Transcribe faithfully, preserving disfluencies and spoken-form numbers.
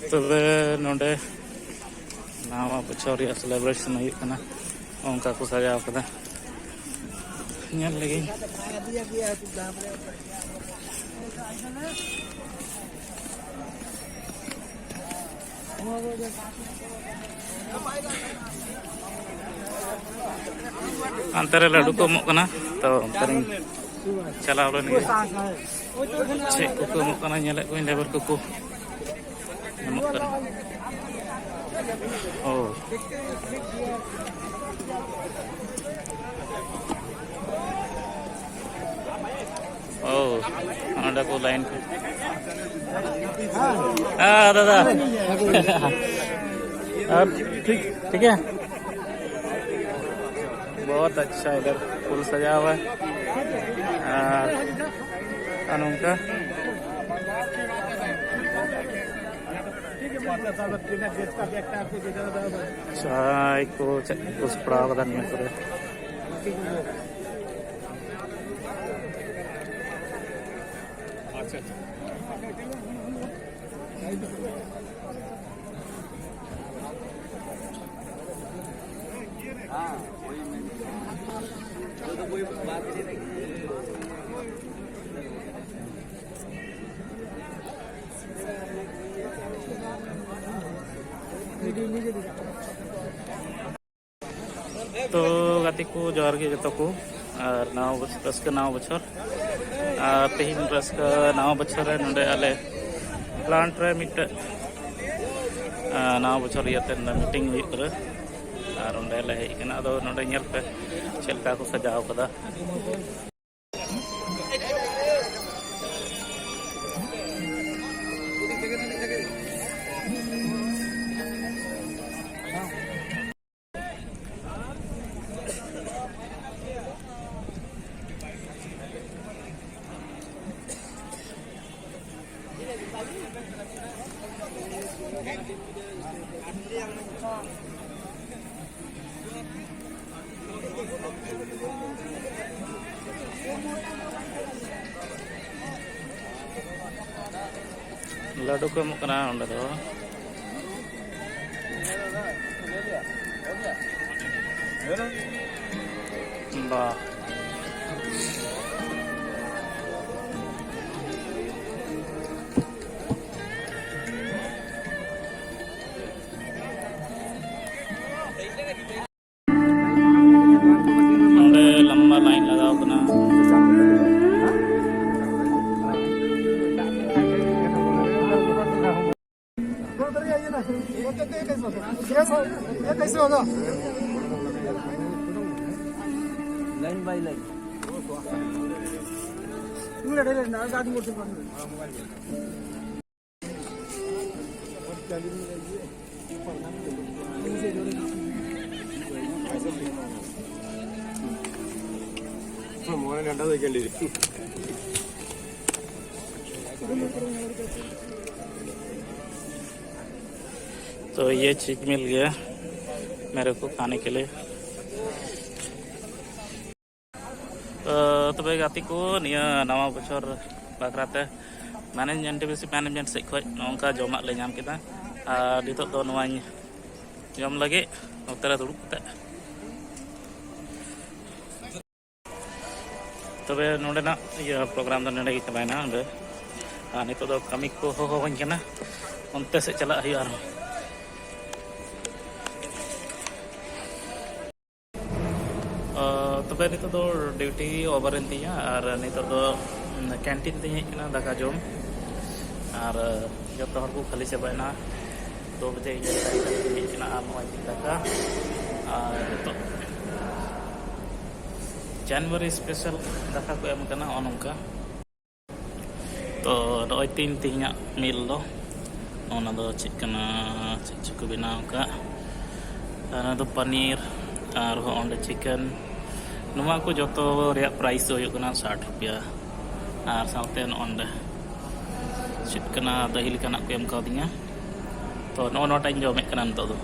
ᱛᱚᱵᱮ ᱱᱚᱰᱮ ᱱᱟᱣᱟ ᱵᱚᱪᱷᱚᱨ ᱨᱮᱭᱟᱜ ᱥᱮᱞᱮᱵᱨᱮᱥᱚᱱ ᱦᱩᱭᱩᱜ ᱠᱟᱱᱟ, ᱚᱱᱠᱟ ᱠᱚ ᱥᱟᱡᱟᱣ ᱠᱟᱫᱟ᱾ ᱧᱮᱞ ᱞᱮᱜᱤᱧ᱾ ᱦᱟᱱᱛᱮ ᱨᱮ ᱞᱟᱹᱰᱩ ᱠᱚ ᱮᱢᱚᱜ ᱠᱟᱱᱟ, ᱛᱚ ᱚᱱᱛᱮ ᱨᱤᱧ ᱪᱟᱞᱟᱣ ᱞᱮᱱ ᱜᱮ᱾ ᱪᱮᱫ ᱠᱚᱠᱚ ᱮᱢᱚᱜ ᱠᱟᱱᱟ, ᱧᱮᱞᱮᱫ ᱠᱚᱣᱟᱧ ᱞᱮᱵᱟᱨ ᱠᱚᱠᱚ ᱮᱢᱚᱜ ᱠᱟᱱᱟ᱾ ᱳ᱾ ᱳ, ᱚᱸᱰᱮ ᱠᱚ ᱞᱟᱭᱤᱱ ᱠᱚ᱾ ᱦᱮᱸ, ᱫᱟᱫᱟ᱾ ᱟᱨ ᱴᱷᱤᱠ, ᱴᱷᱤᱠ ᱜᱮᱭᱟ᱾ बहुत अच्छा इधर फूल सजा हुआ है। ᱟᱨ, ᱟᱨ ᱱᱚᱝᱠᱟ ᱪᱟᱭ ᱠᱚ ᱪᱮᱫ ᱠᱚ ᱥᱟᱯᱲᱟᱣ ᱠᱟᱫᱟ ᱱᱤᱭᱟᱹ ᱠᱚᱨᱮ᱾ ᱛᱚ ᱜᱟᱛᱮ ᱠᱚ, ᱡᱚᱦᱟᱨ ᱜᱮ ᱡᱚᱛᱚ ᱠᱚ, ᱟᱨ ᱱᱟᱣᱟ ᱵᱚᱪᱷᱚᱨ, ᱨᱟᱹᱥᱠᱟᱹ ᱱᱟᱣᱟ ᱵᱚᱪᱷᱚᱨ᱾ ᱟᱨ ᱛᱮᱦᱮᱧ ᱨᱟᱹᱥᱠᱟᱹ ᱱᱟᱣᱟ ᱵᱚᱪᱷᱚᱨ ᱨᱮ ᱱᱚᱰᱮ ᱟᱞᱮ ᱯᱞᱟᱱᱴ ᱨᱮ ᱢᱤᱫᱴᱮᱡ, ᱟᱨ, ᱱᱟᱣᱟ ᱵᱚᱪᱷᱚᱨ ᱤᱭᱟᱹᱛᱮ ᱱᱚᱰᱮ ᱢᱤᱴᱤᱝ ᱦᱩᱭᱩᱜ ᱠᱟᱱᱟ, ᱟᱨ ᱚᱸᱰᱮ ᱞᱮ ᱦᱮᱡ ᱠᱟᱱᱟ᱾ ᱟᱫᱚ ᱱᱚᱰᱮ ᱧᱮᱞ ᱯᱮ ᱪᱮᱫ ᱞᱮᱠᱟ ᱠᱚ ᱥᱟᱡᱟᱣ ᱠᱟᱫᱟ᱾ ᱞᱟᱹᱰᱩ ᱠᱚ ᱮᱢᱚᱜ ᱠᱟᱱᱟ ᱚᱸᱰᱮ ᱫᱚ᱾ ᱵᱟ᱾ ᱱᱚᱰᱮ ᱞᱟᱢᱵᱟ ᱞᱟᱭᱤᱱ ᱞᱟᱜᱟᱣ ᱠᱟᱱᱟ᱾ तो ये चीज मिल गया मेरे को खाने के लिए। ᱛᱚ, ᱛᱚᱵᱮ ᱜᱟᱛᱮ ᱠᱚ, ᱱᱤᱭᱟᱹ ᱱᱟᱣᱟ ᱵᱚᱪᱷᱚᱨ ᱵᱟᱠᱷᱨᱟ ᱛᱮ manage, N T P C management ᱥᱮᱫ ᱠᱷᱚᱱ ᱱᱚᱝᱠᱟ ᱡᱚᱢᱟᱜ ᱞᱮ ᱧᱟᱢ ᱠᱮᱫᱟ᱾ ᱟᱨ ᱱᱤᱛᱚᱜ ᱫᱚ ᱱᱚᱣᱟᱧ ᱡᱚᱢ ᱞᱟᱹᱜᱤᱫ ᱱᱚᱛᱮ ᱨᱮ ᱫᱩᱲᱩᱵ ᱠᱟᱛᱮ᱾ ᱛᱚᱵᱮ ᱱᱚᱰᱮᱱᱟᱜ ᱤᱭᱟᱹ ᱯᱨᱳᱜᱨᱟᱢ ᱫᱚ ᱱᱚᱰᱮ ᱜᱮ ᱪᱟᱵᱟᱭᱮᱱᱟ ᱚᱸᱰᱮ᱾ ᱟᱨ ᱱᱤᱛᱚᱜ ᱫᱚ ᱠᱟᱹᱢᱤ ᱠᱚ ᱦᱚᱦᱚᱣᱟᱹᱧ ᱠᱟᱱᱟ, ᱚᱱᱛᱮ ᱥᱮᱫ ᱪᱟᱞᱟᱜ ᱦᱩᱭᱩᱜᱼᱟ ᱟᱨᱦᱚᱸ᱾ ᱟᱨ ᱛᱚᱵᱮ ᱱᱤᱛᱚᱜ ᱫᱚ ᱰᱤᱭᱩᱴᱤ ᱳᱵᱷᱟᱨ ᱮᱱ ᱛᱤᱧᱟ ᱟᱨ ᱱᱤᱛᱚᱜ ᱫᱚ ᱠᱮᱱᱴᱤᱱ ᱛᱤᱧ ᱦᱮᱡ ᱠᱟᱱᱟ ᱫᱟᱠᱟ ᱡᱚᱢ᱾ ᱟᱨ ᱡᱚᱛᱚ ᱦᱚᱲ ᱠᱚ ᱠᱷᱟᱹᱞᱤ ᱪᱟᱵᱟᱭᱮᱱᱟ᱾ ᱫᱩ ᱵᱟᱡᱮ ᱤᱧ ᱦᱮᱡ ᱠᱟᱱᱟ ᱟᱨ ᱱᱚᱜᱼᱚᱭ ᱛᱤᱧ ᱫᱟᱠᱟ᱾ ᱟᱨ ᱱᱤᱛᱚᱜ ᱡᱟᱱᱩᱣᱟᱨᱤ ᱥᱯᱮᱥᱟᱞ ᱫᱟᱠᱟ ᱠᱚ ᱮᱢ ᱠᱟᱱᱟ, ᱱᱚᱜᱼᱚ ᱱᱚᱝᱠᱟ᱾ ᱛᱚ ᱱᱚᱜᱼᱚᱭ ᱛᱤᱱ ᱛᱮᱦᱮᱧᱟᱜ ᱢᱤᱞ ᱫᱚ᱾ ᱚᱱᱟ ᱫᱚ ᱪᱮᱫ ᱠᱟᱱᱟ, ᱪᱮᱫ ᱪᱚ ᱠᱚ ᱵᱮᱱᱟᱣ ᱟᱠᱟᱫ᱾ ᱚᱱᱟ ᱫᱚ ᱯᱟᱱᱤᱨ, ᱟᱨᱦᱚᱸ ᱚᱸᱰᱮ ᱪᱤᱠᱮᱱ᱾ ᱱᱚᱣᱟ ᱠᱚ ᱡᱚᱛᱚ ᱨᱮᱭᱟᱜ ᱯᱨᱟᱭᱤᱥ ᱫᱚ ᱦᱩᱭᱩᱜ ᱠᱟᱱᱟ ᱥᱟᱴ ᱨᱩᱯᱤᱭᱟ᱾ ᱟᱨ ᱥᱟᱶᱛᱮ ᱱᱚᱜᱼᱚ ᱱᱚᱸᱰᱮ ᱪᱮᱫ ᱠᱟᱱᱟ, ᱫᱟᱹᱦᱤ ᱞᱮᱠᱟᱱᱟᱜ ᱠᱚ ᱮᱢ ᱠᱟᱣᱫᱤᱧᱟ᱾ ᱛᱚ ᱱᱚᱜᱼᱚ ᱱᱚᱣᱟᱴᱟᱧ ᱡᱚᱢᱮᱫ ᱠᱟᱱᱟ ᱱᱤᱛᱚᱜ ᱫᱚ᱾